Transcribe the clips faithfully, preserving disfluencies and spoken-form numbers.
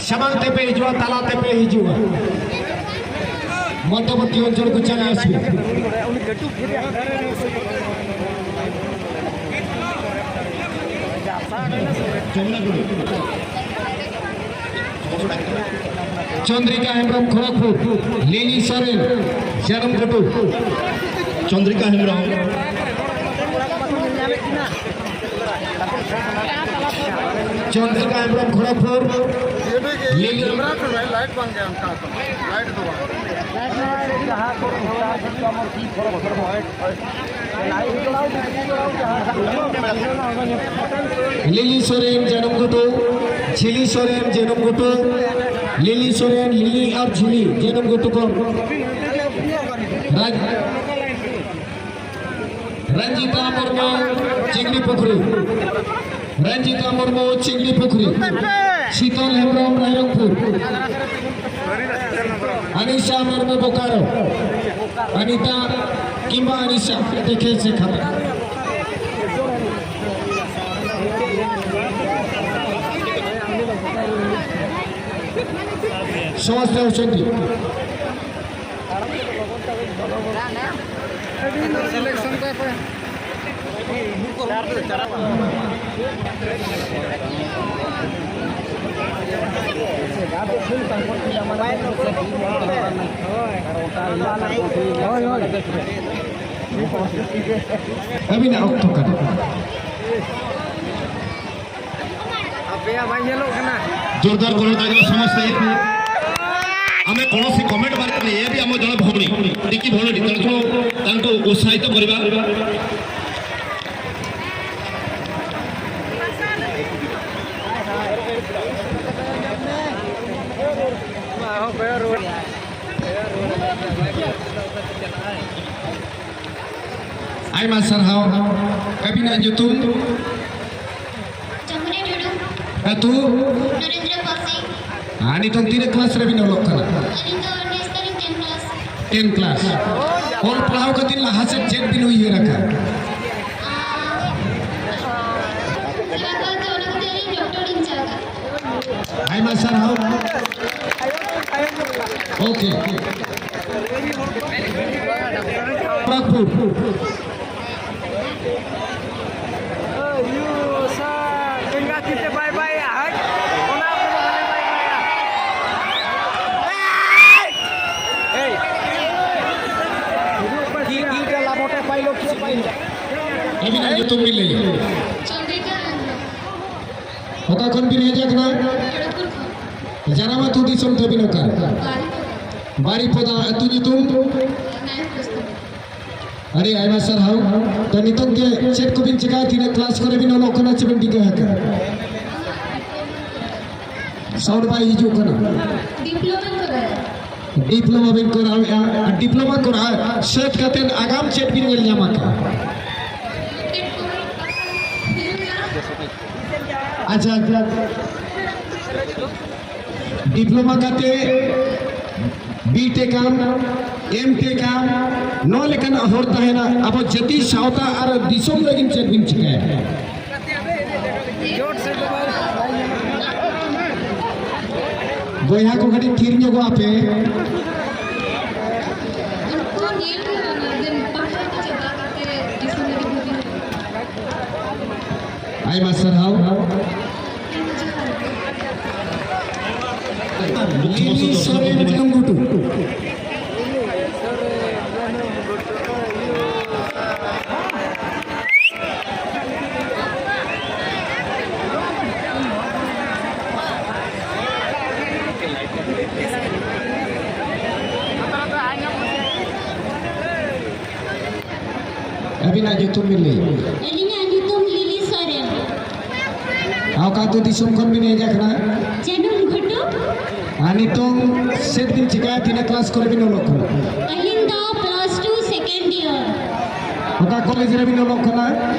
ᱥᱟᱢᱟᱝ ᱛᱮᱯᱮ ᱦᱤᱡᱩᱜᱼᱟ, ᱛᱟᱞᱟ ᱛᱮᱯᱮ ᱦᱤᱡᱩᱜᱼᱟ᱾ ᱢᱚᱫᱽᱫᱷᱚᱵᱚᱨᱛᱤ ᱚᱧᱪᱚᱞ ᱠᱚ ᱪᱟᱞᱟᱜ ᱟᱥᱮ? ᱪᱚᱱᱫᱨᱤᱠᱟ ᱦᱮᱢᱵᱨᱚᱢ ᱠᱷᱚᱲᱚᱜᱽᱯᱩᱨ, ᱞᱤᱞᱤ ᱥᱚᱨᱮᱱ ᱡᱟᱹᱱᱩᱢ ᱜᱷᱩᱴᱩ᱾ ᱪᱚᱱᱫᱨᱤᱠᱟ ᱦᱮᱢᱵᱨᱚᱢ᱾ ᱪᱚᱱᱫᱨᱤᱠᱟ ᱦᱮᱢᱵᱨᱚᱢ ᱠᱷᱚᱲᱚᱜᱽᱯᱩᱨ, ᱞᱤᱞᱤ ᱞᱟᱭᱤᱴ ᱵᱟᱝ ᱜᱮ ᱚᱱᱠᱟ ᱞᱟᱭᱤᱴ ᱫᱚ ᱵᱟᱝ᱾ ᱞᱤᱞᱤ ᱥᱚᱨᱮᱱ ᱡᱟᱹᱱᱩᱢ ᱜᱷᱩᱴᱩ, ᱡᱷᱤᱞᱤ ᱥᱚᱨᱮᱱ ᱡᱟᱹᱱᱩᱢ ᱜᱷᱩᱴᱩ, ᱞᱤᱞᱤ ᱥᱚᱨᱮᱱ, ᱞᱤᱞᱤ ᱟᱨ ᱡᱷᱤᱞᱤ ᱡᱟᱹᱱᱩᱢ ᱜᱷᱩᱴᱩ ᱠᱷᱚᱱ᱾ ᱨᱟᱡᱽ, ᱨᱚᱧᱡᱤᱛᱟ ᱢᱩᱨᱢᱩ, ᱪᱤᱝᱲᱤ ᱯᱩᱠᱷᱨᱤ᱾ ᱨᱚᱧᱡᱤᱛᱟ ᱢᱩᱨᱢᱩ, ᱪᱤᱝᱲᱤ ᱯᱩᱠᱷᱨᱤ᱾ ᱥᱤᱛᱚᱞ ᱦᱮᱢᱵᱨᱚᱢ, ᱨᱟᱭᱨᱚᱝᱯᱩᱨ᱾ ᱟᱱᱤᱥᱟ ᱢᱩᱨᱢᱩ, ᱵᱳᱠᱟᱨᱳ᱾ ᱟᱱᱤᱛᱟ ᱠᱤᱢᱵᱟ ᱟᱱᱤᱥᱟ, ᱫᱮᱠᱷᱮ ᱥᱮ ᱠᱷᱟᱛᱟ᱾ ᱥᱚᱢᱟᱡᱽ ᱥᱮᱵᱟ ᱥᱚᱢᱤᱛᱤ᱾ ᱟᱹᱵᱤᱱᱟᱜ ᱚᱠᱛᱚ ᱠᱟᱱᱟ᱾ ᱟᱯᱮᱭᱟᱜ ᱵᱟᱭ ᱧᱮᱞᱚᱜ ᱠᱟᱱᱟ। ଜୋରଦାର ଗୋଡ଼ ଦାଗିବା ସମସ୍ତେ। ଆମେ କୌଣସି କମେଣ୍ଟ ମାରିବାନି, ଏ ବି ଆମ ଜଣେ ଭଉଣୀ, ଟିକି ଭଉଣୀ, ତେଣୁ ତାଙ୍କୁ ଉତ୍ସାହିତ କରିବା। ᱟᱭᱢᱟ ᱥᱟᱨᱦᱟᱣ᱾ ᱟᱹᱵᱤᱱᱟᱜ ᱧᱩᱛᱩᱢ? ᱡᱚᱢᱩᱱᱟ ᱴᱩᱰᱩ᱾ ᱟᱹᱛᱩ? ᱱᱚᱨᱮᱱᱫᱨᱚᱯᱟᱞ ᱥᱤᱝ᱾ ᱟᱨ ᱱᱤᱛᱚᱝ ᱛᱤᱱᱟᱹᱜ ᱠᱞᱟᱥ ᱨᱮᱵᱤᱱ ᱚᱞᱚᱜ ᱠᱟᱱᱟ? ᱟᱹᱞᱤᱧ ᱫᱚ ᱱᱮᱥ ᱫᱚᱞᱤᱧ ten class᱾ Ten class᱾ ᱚᱞ ᱯᱟᱲᱦᱟᱣ ᱠᱟᱛᱮ ᱞᱟᱦᱟ ᱥᱮᱫ ᱪᱮᱫ ᱵᱤᱱ ᱩᱭᱦᱟᱹᱨ ᱟᱠᱟᱫ? ᱟᱨ ᱥᱮᱵᱟ ᱠᱟᱛᱮ ᱚᱱᱟ ᱠᱟᱛᱮ ᱟᱹᱞᱤᱧ ᱰᱚᱠᱴᱚᱨ ᱞᱤᱧ ᱪᱟᱞᱟᱜᱼᱟ᱾ ᱟᱭᱢᱟ ᱥᱟᱨᱦᱟᱣ᱾ ᱳᱠᱮ᱾ ᱠᱷᱚᱲᱚᱜᱽᱯᱩᱨ᱾ ᱮᱸᱜᱟ ᱛᱤ ᱛᱮ ᱵᱟᱭ ᱵᱟᱭᱟ, ᱦᱟᱴ᱾ ᱚᱱᱟ ᱠᱚᱫᱚ ᱵᱟᱞᱮ ᱵᱟᱭ ᱵᱟᱭᱟ᱾ ᱮᱭ! ᱛᱤ, ᱛᱤ ᱰᱟᱞᱟ ᱢᱚᱴᱮ ᱯᱟᱭᱞᱚᱴ ᱥᱮ ᱯᱟᱭᱞᱚᱴ᱾ ᱟᱹᱵᱤᱱᱟᱜ ᱧᱩᱛᱩᱢ ᱵᱤᱱ ᱞᱟᱹᱭᱟ᱾ ᱪᱚᱱᱫᱨᱤᱠᱟ ᱦᱮᱢᱵᱨᱚᱢ᱾ ᱚᱠᱟ ᱠᱷᱚᱱ ᱵᱤᱱ ᱦᱮᱡ ᱟᱠᱟᱱᱟ? ᱠᱷᱚᱲᱚᱜᱽᱯᱩᱨ ᱠᱷᱚᱱ᱾ ᱡᱟᱱᱟᱢ ᱟᱹᱛᱩ ᱫᱤᱥᱚᱢ ᱛᱟᱹᱵᱤᱱ ᱚᱠᱟ? ᱵᱟᱨᱤᱯᱚᱫᱟ᱾ ᱵᱟᱨᱤᱯᱚᱫᱟ᱾ ᱟᱹᱛᱩ ᱧᱩᱛᱩᱢ? ᱱᱟᱭᱤᱥ ᱵᱚᱥᱛᱤ᱾ ᱟᱹᱰᱤ ᱟᱭᱢᱟ ᱥᱟᱨᱦᱟᱣ᱾ ᱛᱚ, ᱱᱤᱛᱚᱜ ᱜᱮ ᱪᱮᱫ ᱠᱚᱵᱤᱱ ᱪᱤᱠᱟᱹᱭᱟ? ᱛᱤᱱᱟᱹᱜ ᱠᱞᱟᱥ ᱠᱚᱨᱮ ᱵᱤᱱ ᱚᱞᱚᱜ ᱠᱟᱱᱟ? ᱪᱮ ᱵᱤᱱ ᱰᱤᱜᱽᱨᱤ ᱟᱠᱟᱱᱟ? ᱥᱟᱣᱩᱱᱰ ᱵᱟᱭ ᱦᱤᱡᱩᱜ ᱠᱟᱱᱟ᱾ ᱰᱤᱯᱞᱳᱢᱟ ᱠᱚᱨᱟᱣ᱾ ᱰᱤᱯᱞᱳᱢᱟ ᱵᱤᱱ ᱠᱚᱨᱟᱣᱮᱫᱼᱟ᱾ ᱟᱨ ᱰᱤᱯᱞᱳᱢᱟ ᱠᱚᱨᱟᱣ ᱥᱟᱹᱛ ᱠᱟᱛᱮᱫ ᱟᱜᱟᱢ ᱪᱮᱫ ᱵᱤᱱ ᱧᱮᱞ ᱧᱟᱢ ᱟᱠᱟᱫᱼᱟ? ᱟᱪᱪᱷᱟ, ᱟᱪᱪᱷᱟ᱾ ᱰᱤᱯᱞᱳᱢᱟ ᱠᱟᱛᱮ ᱵᱤ ᱴᱮᱠ ᱟᱢ, ᱮᱢ ᱴᱮᱠ ᱟᱢ, ᱱᱚᱣᱟ ᱞᱮᱠᱟᱱᱟᱜ ᱦᱚᱨ ᱛᱟᱦᱮᱱᱟ᱾ ᱟᱵᱚ ᱡᱟᱹᱛᱤ, ᱥᱟᱶᱛᱟ ᱟᱨ ᱫᱤᱥᱚᱢ ᱞᱟᱹᱜᱤᱫ ᱪᱮᱫ ᱵᱤᱱ ᱪᱤᱠᱟᱹᱭᱟ? ᱵᱚᱭᱦᱟ ᱠᱚ ᱠᱟᱹᱴᱤᱡ ᱛᱷᱤᱨ ᱧᱚᱜᱚᱜ ᱟᱯᱮ᱾ ᱩᱱᱠᱩ ᱧᱮᱞ ᱦᱩᱭᱩᱜᱼᱟ, ᱡᱮ ᱯᱟᱲᱦᱟᱣ ᱠᱚ ᱪᱟᱵᱟ ᱠᱟᱛᱮ ᱫᱤᱥᱚᱢ ᱞᱟᱹᱜᱤᱫ ᱵᱷᱟᱹᱜᱤ ᱦᱩᱭᱩᱜᱼᱟ᱾ ᱟᱭᱢᱟ ᱥᱟᱨᱦᱟᱣ᱾ ᱞᱤᱞᱤ ᱥᱚᱨᱮᱱ ᱡᱟᱝᱜᱷᱩᱴᱩ᱾ ᱟᱹᱵᱤᱱᱟᱜ ᱧᱩᱛᱩᱢ ᱵᱤᱱ ᱞᱟᱹᱭᱟ? ᱟᱹᱞᱤᱧᱟᱜ ᱧᱩᱛᱩᱢ ᱞᱤᱞᱤ ᱥᱚᱨᱮᱱ᱾ ᱚᱠᱟ ᱟᱹᱛᱩ ᱫᱤᱥᱚᱢ ᱠᱷᱚᱱ ᱵᱤᱱ ᱦᱮᱡ ᱟᱠᱟᱱᱟ? ᱡᱟᱹᱱᱩᱢ ᱜᱷᱩᱴᱩ᱾ ᱟᱨ ᱱᱤᱛᱚᱝ ᱪᱮᱫ ᱵᱤᱱ ᱪᱤᱠᱟᱹᱭᱟ? ᱛᱤᱱᱟᱹᱜ ᱠᱞᱟᱥ ᱠᱚᱨᱮ ᱵᱤᱱ ᱚᱞᱚᱜ ᱠᱟᱱᱟ? ᱟᱹᱞᱤᱧ ᱫᱚ ᱯᱞᱟᱥ ᱴᱩ ᱥᱮᱠᱮᱱᱰ ᱤᱭᱟᱨ᱾ ᱚᱠᱟ ᱠᱚᱞᱮᱡᱽ ᱨᱮᱵᱤᱱ ᱚᱞᱚᱜ ᱠᱟᱱᱟ?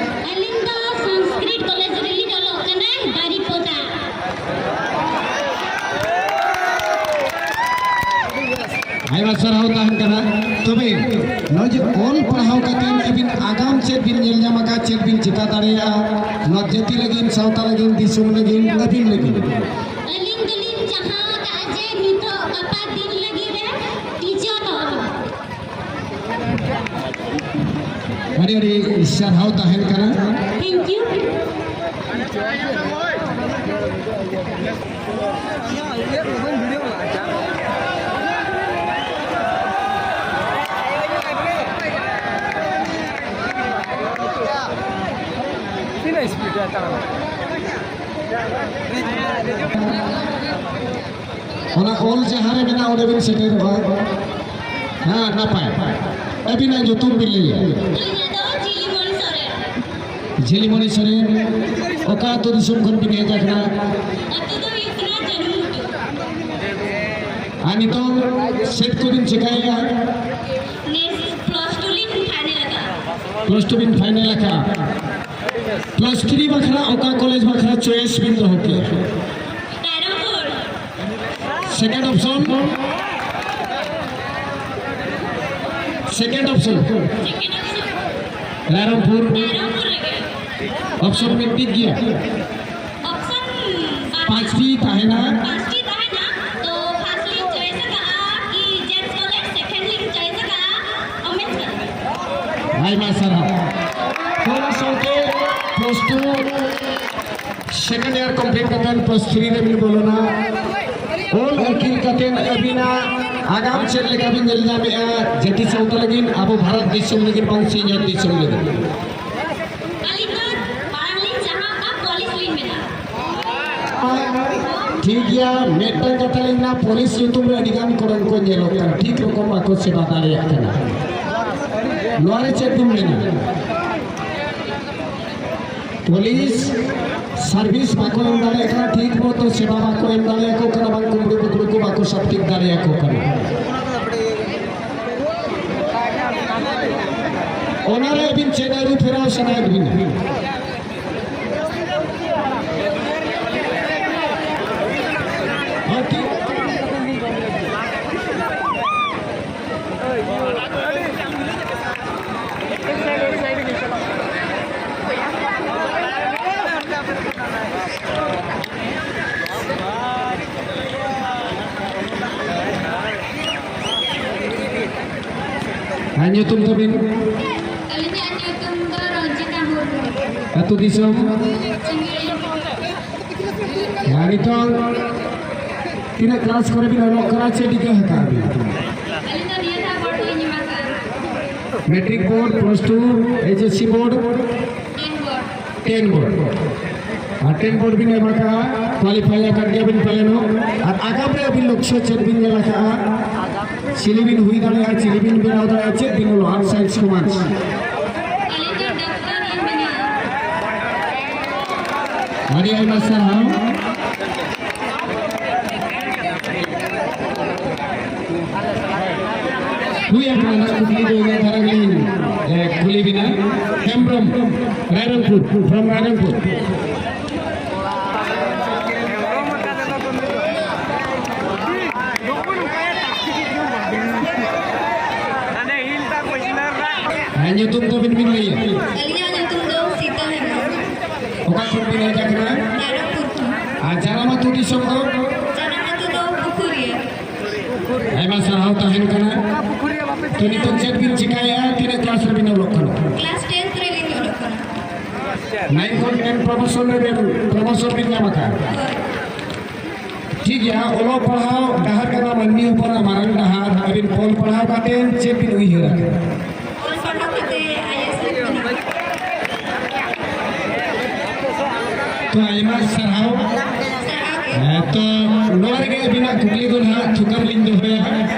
ᱟᱹᱞᱤᱧ ᱫᱚ ᱥᱚᱝᱥᱠᱨᱤᱛ ᱠᱚᱞᱮᱡᱽ ᱨᱮᱞᱤᱧ ᱚᱞᱚᱜ ᱠᱟᱱᱟ, ᱵᱟᱨᱤᱯᱚᱫᱟ᱾ ᱟᱭᱢᱟ ᱥᱟᱨᱦᱟᱣ ᱛᱟᱦᱮᱱ ᱠᱟᱱᱟ᱾ ᱛᱚᱵᱮ ᱱᱚᱜᱼᱚᱭ ᱡᱮ ᱚᱞ ᱯᱟᱲᱦᱟᱣ ᱠᱟᱛᱮ ᱟᱹᱵᱤᱱ ᱟᱜᱟᱢ ᱪᱮᱫ ᱵᱤᱱ ᱧᱮᱞ ᱧᱟᱢ ᱟᱠᱟᱫ, ᱪᱮᱫ ᱵᱤᱱ ᱪᱤᱠᱟ ᱫᱟᱲᱮᱭᱟᱜᱼᱟ ᱱᱚᱣᱟ ᱡᱟᱹᱛᱤ ᱞᱟᱹᱜᱤᱫ, ᱥᱟᱶᱛᱟ ᱞᱟᱹᱜᱤᱫ, ᱫᱤᱥᱚᱢ ᱞᱟᱹᱜᱤᱫ, ᱟᱹᱵᱤᱱ ᱞᱟᱹᱜᱤᱫ? ᱟᱹᱞᱤᱧ ᱡᱮ ᱱᱤᱛᱚᱜ ᱜᱟᱯᱟ ᱫᱤᱱ ᱞᱟᱹᱜᱤᱫ ᱨᱮ ᱴᱤᱪᱟᱨ ᱟᱹᱰᱤ ᱟᱹᱰᱤ ᱥᱟᱨᱦᱟᱣ ᱛᱟᱦᱮᱱ ᱠᱟᱱᱟ᱾ Thank you. ᱛᱤᱱᱟᱹᱜ ᱥᱯᱤᱰ ᱨᱮ ᱛᱟᱲᱟᱢ? ᱚᱱᱟ ᱚᱞ ᱡᱟᱦᱟᱸ ᱨᱮ ᱢᱮᱱᱟᱜᱼᱟ, ᱚᱸᱰᱮ ᱵᱤᱱ ᱥᱮᱴᱮᱨᱚᱜᱼᱟ᱾ ᱦᱮᱸ, ᱱᱟᱯᱟᱭ᱾ ᱟᱹᱵᱤᱱᱟᱜ ᱧᱩᱛᱩᱢ ᱵᱤᱱ ᱞᱟᱹᱭᱟ᱾ ᱟᱹᱞᱤᱧᱟᱜ ᱫᱚ ᱡᱷᱤᱞᱤᱢᱚᱬᱤ ᱥᱚᱨᱮᱱ᱾ ᱡᱷᱤᱞᱤᱢᱚᱬᱤ ᱥᱚᱨᱮᱱ, ᱚᱠᱟ ᱟᱹᱛᱩ ᱫᱤᱥᱚᱢ ᱠᱷᱚᱱ ᱵᱤᱱ ᱦᱮᱡ ᱟᱠᱟᱱᱟ? ᱟᱹᱛᱩ ᱫᱚ ᱦᱩᱭᱩᱜ ᱠᱟᱱᱟ ᱡᱟᱹᱱᱩᱢ ᱜᱷᱩᱴᱩ᱾ ᱟᱨ ᱱᱤᱛᱚᱝ ᱪᱮᱫ ᱠᱚᱵᱤᱱ ᱪᱮᱠᱟᱭᱮᱫᱼᱟ? ᱱᱮᱥ ᱯᱞᱟᱥ ᱴᱩ ᱞᱤᱧ ᱯᱷᱟᱭᱱᱮᱞ ᱟᱠᱟᱫᱼᱟ᱾ ᱯᱞᱟᱥ ᱴᱩ ᱵᱤᱱ ᱯᱷᱟᱭᱱᱮᱞ ᱟᱠᱟᱫᱼᱟ᱾ ᱯᱞᱟᱥ ᱛᱷᱨᱤ ᱵᱟᱠᱷᱨᱟ ᱚᱠᱟ ᱠᱚᱞᱮᱡᱽ ᱵᱟᱠᱷᱨᱟ ᱪᱚᱭᱮᱥ ᱵᱤᱱ ᱫᱚᱦᱚ ᱠᱮᱫᱼᱟ? Rairangpur. Second option. Second option. Second option. Rairangpur. Rairangpur ᱨᱮᱜᱮ᱾ Option ᱢᱤᱫᱴᱤᱡ ᱜᱮᱭᱟ᱾ Option ᱵᱟᱨ᱾ ᱯᱟᱸᱪᱴᱤ ᱛᱟᱦᱮᱱᱟ᱾ ᱯᱟᱸᱪᱴᱤ ᱛᱟᱦᱮᱱᱟ᱾ ᱛᱚ first ᱞᱤᱧ choice ᱟᱠᱟᱫᱼᱟ ᱠᱤ Gents College, second ᱞᱤᱧ choice ᱟᱠᱟᱫᱼᱟ Women's College᱾ ᱟᱭᱢᱟ ᱥᱟᱨᱦᱟᱣ᱾ ᱛᱚ ᱚᱱᱟ ᱥᱟᱶᱛᱮ plus two second year complete ᱠᱟᱛᱮ plus three ᱨᱮ ᱵᱤᱱ ᱵᱚᱞᱚᱱᱟ᱾ ᱚᱞ ᱟᱹᱠᱤᱞ ᱠᱟᱛᱮ ᱟᱹᱵᱤᱱᱟᱜ ᱟᱜᱟᱢ ᱪᱮᱫ ᱞᱮᱠᱟ ᱵᱤᱱ ᱧᱮᱞ ᱧᱟᱢᱮᱫᱼᱟ, ᱡᱟᱹᱛᱤ ᱥᱟᱶᱛᱟ ᱞᱟᱹᱜᱤᱫ, ᱟᱵᱚ ᱵᱷᱟᱨᱚᱛ ᱫᱤᱥᱚᱢ ᱞᱟᱹᱜᱤᱫ, ᱵᱟᱝ ᱥᱤᱧᱚᱛ ᱫᱤᱥᱚᱢ ᱞᱟᱹᱜᱤᱫ? ᱟᱹᱞᱤᱧ ᱫᱚ ᱢᱟᱲᱟᱝ ᱞᱤᱧ ᱪᱟᱦᱟᱜᱼᱟ, ᱯᱩᱞᱤᱥ ᱞᱤᱧ ᱵᱮᱱᱟᱜᱼᱟ᱾ ᱴᱷᱤᱠ ᱜᱮᱭᱟ, ᱢᱤᱫᱴᱟᱝ ᱠᱟᱛᱷᱟ ᱞᱤᱧ ᱢᱮᱱᱟ, ᱯᱩᱞᱤᱥ ᱧᱩᱛᱩᱢ ᱨᱮ ᱟᱹᱰᱤ ᱜᱟᱱ ᱠᱚᱲᱟ ᱠᱚ ᱧᱮᱞᱚᱜ ᱠᱟᱱᱟ, ᱴᱷᱤᱠ ᱨᱚᱠᱚᱢ ᱵᱟᱠᱚ ᱥᱮᱵᱟ ᱫᱟᱲᱮᱭᱟᱜ ᱠᱟᱱᱟ᱾ ᱱᱚᱣᱟ ᱨᱮ ᱪᱮᱫ ᱵᱤᱱ ᱢᱮᱱᱟ? ᱯᱩᱞᱤᱥ ᱥᱟᱨᱵᱷᱤᱥ ᱵᱟᱠᱚ ᱮᱢ ᱫᱟᱲᱮᱭᱟᱜ ᱠᱟᱱᱟ, ᱴᱷᱤᱠ ᱢᱚᱛᱚ ᱥᱮᱵᱟ ᱵᱟᱠᱚ ᱮᱢ ᱫᱟᱲᱮᱭᱟᱠᱚ ᱠᱟᱱᱟ, ᱵᱟᱝ ᱠᱩᱢᱵᱽᱲᱩ ᱠᱩᱢᱵᱽᱲᱩ ᱠᱚ ᱵᱟᱠᱚ ᱥᱟᱵ ᱴᱷᱤᱠ ᱫᱟᱲᱮᱭᱟᱠᱚ ᱠᱟᱱᱟ᱾ ᱚᱱᱟᱨᱮ ᱟᱹᱵᱤᱱ ᱪᱮᱫ ᱟᱹᱨᱩ ᱯᱷᱮᱨᱟᱣ ᱥᱟᱱᱟᱭᱮᱫ ᱵᱤᱱᱟ? ᱦᱮᱸ, ᱴᱷᱤᱠ᱾ ᱟᱨ ᱧᱩᱛᱩᱢ ᱛᱟᱵᱤᱱ? ᱟᱹᱞᱤᱧᱟᱜ ᱧᱩᱛᱩᱢ ᱫᱚ ᱨᱚᱧᱡᱤᱛᱟ ᱢᱩᱨᱢᱩ᱾ ᱟᱹᱛᱩ ᱫᱤᱥᱚᱢ? ᱪᱟᱹᱝᱜᱤ᱾ ᱟᱨ ᱱᱤᱛᱚᱝ ᱛᱤᱱᱟᱹᱜ ᱠᱞᱟᱥ ᱠᱚᱨᱮ ᱵᱤᱱ ᱚᱞᱚᱜ ᱠᱟᱱᱟ, ᱪᱮᱫ ᱰᱤᱜᱽᱨᱤ ᱦᱟᱛᱟᱣ ᱵᱤᱱ? ᱟᱹᱞᱤᱧ ᱫᱚ ᱱᱤᱭᱟᱹ ᱫᱷᱟᱣ ᱵᱳᱨᱰ ᱞᱤᱧ ᱮᱢ ᱟᱠᱟᱫᱼᱟ᱾ Metric board, plus two, H S C board? Ten board. Ten board. ᱟᱨ ᱴᱮᱱ ᱵᱳᱨᱰ ᱵᱤᱱ ᱮᱢ ᱟᱠᱟᱫᱼᱟ, ᱠᱣᱟᱞᱤᱯᱷᱟᱭ ᱟᱠᱟᱫ ᱜᱮᱭᱟ ᱵᱤᱱ ᱯᱟᱞᱮᱱᱚᱜ᱾ ᱟᱨ ᱟᱜᱟᱢ ᱨᱮ ᱟᱹᱵᱤᱱ ᱞᱚᱠᱥᱭᱚ ᱪᱮᱫ ᱵᱤᱱ ᱧᱮᱞ ᱟᱠᱟᱫᱼᱟ? ᱪᱤᱞᱤ ᱵᱤᱱ ᱦᱩᱭ ᱫᱟᱲᱮᱭᱟᱜᱼᱟ, ᱪᱤᱞᱤ ᱵᱤᱱ ᱵᱮᱱᱟᱣ ᱫᱟᱲᱮᱭᱟᱜᱼᱟ, ᱪᱮᱫ ᱵᱤᱱ ᱚᱞᱚᱜᱼᱟ, ᱟᱨᱴᱥ, ᱥᱟᱭᱮᱱᱥ, ᱠᱚᱢᱟᱨᱥ? ᱟᱹᱞᱤᱧ ᱫᱚ ᱰᱟᱠᱛᱟᱨ ᱞᱤᱧ ᱵᱮᱱᱟᱜᱼᱟ᱾ ᱟᱹᱰᱤ ᱟᱭᱢᱟ ᱥᱟᱨᱦᱟᱣ᱾ ᱦᱩᱭ ᱟᱠᱟᱱᱟ ᱱᱟᱜ ᱠᱩᱠᱞᱤ ᱫᱚ ᱤᱱᱟᱹ ᱫᱷᱟᱨᱟ ᱜᱮᱞᱤᱧ, ᱮ, ᱠᱩᱞᱤ ᱵᱤᱱᱟ᱾ ᱦᱮᱢᱵᱨᱚᱢ, ᱨᱟᱭᱨᱚᱝᱯᱩᱨ, from ᱨᱟᱭᱨᱚᱝᱯᱩᱨ᱾ ᱦᱮᱸ, ᱧᱩᱛᱩᱢ ᱛᱟᱵᱤᱱ ᱵᱤᱱ ᱞᱟᱹᱭᱟ? ᱟᱹᱞᱤᱧᱟᱜ ᱧᱩᱛᱩᱢ ᱫᱚ ᱥᱤᱛᱟᱹ ᱦᱮᱢᱵᱨᱚᱢ᱾ ᱚᱠᱟ ᱠᱷᱚᱱ ᱵᱤᱱ ᱦᱮᱡ ᱟᱠᱟᱱᱟ? ᱨᱟᱭᱨᱚᱝᱯᱩᱨ ᱠᱷᱚᱱ᱾ ᱟᱨ ᱡᱟᱱᱟᱢ ᱟᱹᱛᱩ ᱫᱤᱥᱚᱢ ᱫᱚ? ᱡᱟᱱᱟᱢ ᱟᱹᱛᱩ ᱫᱚ ᱯᱩᱠᱷᱩᱨᱤᱭᱟᱹ᱾ ᱟᱭᱢᱟ ᱥᱟᱨᱦᱟᱣ ᱛᱟᱦᱮᱱ ᱠᱟᱱᱟ᱾ ᱛᱚ, ᱱᱤᱛᱚᱜ ᱪᱮᱫ ᱵᱤᱱ ᱪᱤᱠᱟᱹᱭᱮᱫᱼᱟ? ᱛᱤᱱᱟᱹᱜ ᱠᱞᱟᱥ ᱨᱮᱵᱤᱱ ᱚᱞᱚᱜ ᱠᱟᱱᱟ? ᱠᱞᱟᱥ ᱴᱮᱱᱛᱷ ᱨᱮᱞᱤᱧ ᱚᱞᱚᱜ ᱠᱟᱱᱟ᱾ ᱱᱟᱭᱤᱱ ᱠᱷᱚᱱ ᱴᱮᱱ ᱯᱨᱚᱢᱳᱥᱚᱱ ᱨᱮᱵᱤᱱ, ᱯᱨᱚᱢᱳᱥᱚᱱ ᱵᱤᱱ ᱧᱟᱢ ᱟᱠᱟᱫᱼᱟ᱾ ᱦᱳᱭ᱾ ᱴᱷᱤᱠ ᱜᱮᱭᱟ, ᱚᱞᱚᱜ ᱯᱟᱲᱦᱟᱣ ᱰᱟᱦᱟᱨ ᱠᱟᱱᱟ ᱢᱟᱹᱱᱢᱤ ᱦᱚᱯᱚᱱᱟᱜ ᱢᱟᱨᱟᱝ ᱰᱟᱦᱟᱨ᱾ ᱟᱹᱵᱤᱱ ᱚᱞ ᱯᱟᱲᱦᱟᱣ ᱠᱟᱛᱮ ᱪᱮᱫ ᱵᱤᱱ ᱩᱭᱦᱟᱹᱨ ᱟᱠᱟᱫᱟ? ᱚᱞ ᱯᱟᱲᱦᱟᱣ ᱠᱟᱛᱮ ᱟᱭ ᱮ ᱮᱥ ᱞᱤᱧ ᱵᱮᱱᱟᱣᱟ᱾ ᱛᱚ, ᱟᱭᱢᱟ ᱥᱟᱨᱦᱟᱣ᱾ ᱥᱟᱨᱦᱟᱣ ᱜᱮ᱾ ᱦᱮᱸ, ᱛᱚ, ᱱᱚᱣᱟ ᱨᱮᱜᱮ ᱟᱹᱵᱤᱱᱟᱜ ᱠᱩᱠᱞᱤ ᱫᱚ ᱱᱟᱦᱟᱜ ᱛᱷᱩᱠᱟᱹᱢ ᱞᱤᱧ ᱫᱚᱦᱚᱭᱟ ᱦᱟᱸᱜ᱾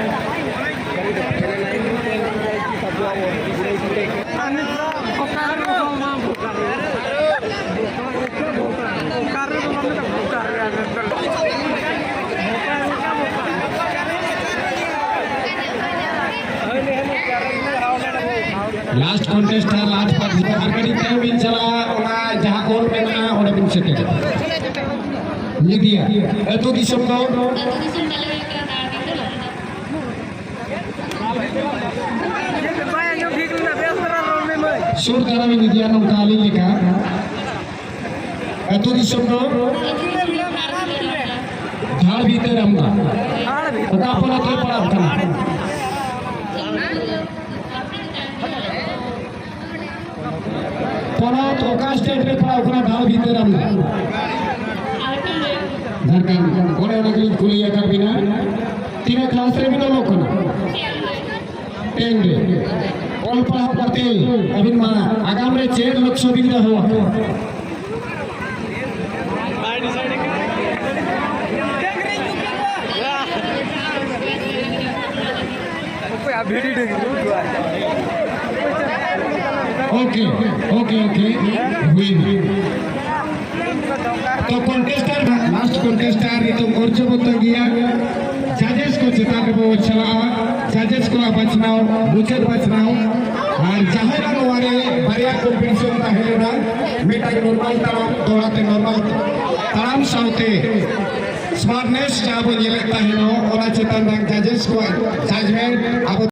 ᱞᱟᱥᱴ ᱠᱚᱱᱴᱮᱥᱴ ᱟᱨ ᱞᱟᱥᱴ ᱯᱟᱨᱴᱤᱥᱤᱯᱮᱱᱴ, ᱟᱨ ᱠᱟᱹᱴᱤᱡ ᱛᱟᱭᱚᱢ ᱵᱤᱱ ᱪᱟᱞᱟᱜᱼᱟ, ᱚᱱᱟ ᱡᱟᱦᱟᱸ ᱚᱞ ᱢᱮᱱᱟᱜᱼᱟ ᱚᱸᱰᱮ ᱵᱤᱱ ᱥᱮᱴᱮᱨᱟ᱾ ᱢᱤᱫᱤᱭᱟ ᱟᱹᱛᱩ ᱫᱤᱥᱚᱢ ᱫᱚ? ᱟᱹᱛᱩ ᱫᱤᱥᱚᱢ ᱛᱟᱞᱮ ᱦᱩᱭᱩᱜ ᱠᱟᱱᱟ ᱫᱟᱲᱟᱱ ᱫᱚ᱾ ᱥᱩᱨ ᱫᱷᱟᱨᱟ ᱵᱤᱱ ᱤᱫᱤᱭᱟ ᱱᱚᱝᱠᱟ ᱟᱹᱞᱤᱧ ᱞᱮᱠᱟ᱾ ᱟᱹᱛᱩ ᱫᱤᱥᱚᱢ ᱫᱚ? ᱟᱹᱛᱩ ᱫᱤᱥᱚᱢ ᱫᱚ ᱫᱷᱟᱲ ᱵᱷᱤᱛᱟᱹᱨ ᱟᱢᱫᱟ᱾ ᱚᱠᱟ ᱯᱚᱱᱚᱛ ᱨᱮ ᱯᱟᱲᱟᱜ ᱠᱟᱱᱟ? ᱚᱠᱟ ᱥᱴᱮᱴ ᱨᱮ ᱯᱟᱲᱟᱣ ᱠᱟᱱᱟ ᱫᱷᱟᱲᱵᱤ ᱛᱮᱨᱟᱢ ᱫᱚ? ᱡᱷᱟᱲᱠᱷᱚᱸᱰ᱾ ᱚᱱᱮ ᱚᱱᱟ ᱜᱮᱞᱤᱧ ᱠᱩᱞᱤ ᱟᱠᱟᱫ ᱵᱤᱱᱟ, ᱛᱤᱱᱟᱹᱜ ᱠᱞᱟᱥ ᱨᱮ ᱵᱤᱱ ᱚᱞᱚᱜ ᱠᱟᱱᱟ? ᱴᱮᱱ ᱨᱮ᱾ ᱚᱞ ᱯᱟᱲᱦᱟᱣ ᱠᱟᱛᱮ ᱟᱹᱵᱤᱱ ᱢᱟ ᱟᱜᱟᱢ ᱨᱮ ᱪᱮᱫ ᱞᱚᱠᱠᱷᱚ ᱵᱤᱱ ᱫᱚᱦᱚ ᱟᱠᱟᱫᱟ? ᱚᱠᱚᱭ ᱟᱵᱷᱤᱰᱤ ᱰᱮᱝᱜᱩ? ᱳᱠᱮ, ᱳᱠᱮ, ᱳᱠᱮ, ᱦᱩᱭᱱᱟ᱾ ᱛᱚ ᱠᱚᱱᱴᱮᱥᱴᱟᱨ, ᱞᱟᱥᱴ ᱠᱚᱱᱴᱮᱥᱴᱟᱨ ᱱᱤᱛᱚᱜ ᱚᱨᱡᱚ ᱵᱚ ᱛᱟᱸᱜᱤᱭᱟ᱾ ᱡᱟᱡᱮᱥ ᱠᱚ ᱪᱮᱛᱟᱱ ᱨᱮᱵᱚ ᱪᱟᱞᱟᱜᱼᱟ, ᱡᱟᱡᱮᱥ ᱠᱚᱣᱟᱜ ᱵᱟᱪᱷᱱᱟᱣ, ᱢᱩᱪᱟᱹᱫ ᱵᱟᱪᱷᱱᱟᱣ᱾ ᱟᱨ ᱡᱟᱦᱟᱸᱭ ᱱᱚᱣᱟ ᱨᱮ ᱵᱟᱨᱭᱟ ᱠᱚᱢᱯᱤᱴᱤᱥᱚᱱ ᱛᱟᱦᱮᱸ ᱞᱮᱱᱟ, ᱢᱤᱫᱴᱟᱝ ᱱᱚᱨᱢᱟᱞ ᱛᱟᱲᱟᱢ, ᱫᱚᱦᱲᱟ ᱛᱮ ᱱᱚᱨᱢᱟᱞ ᱛᱟᱲᱟᱢ ᱥᱟᱶᱛᱮ ᱥᱢᱟᱨᱴᱱᱮᱥ ᱡᱟᱦᱟᱸ ᱵᱚ ᱧᱮᱞᱮᱫ ᱛᱟᱦᱮᱱᱚᱜ, ᱚᱱᱟ ᱪᱮᱛᱟᱱ ᱨᱮ ᱡᱟᱡᱮᱥ ᱠᱚᱣᱟᱜ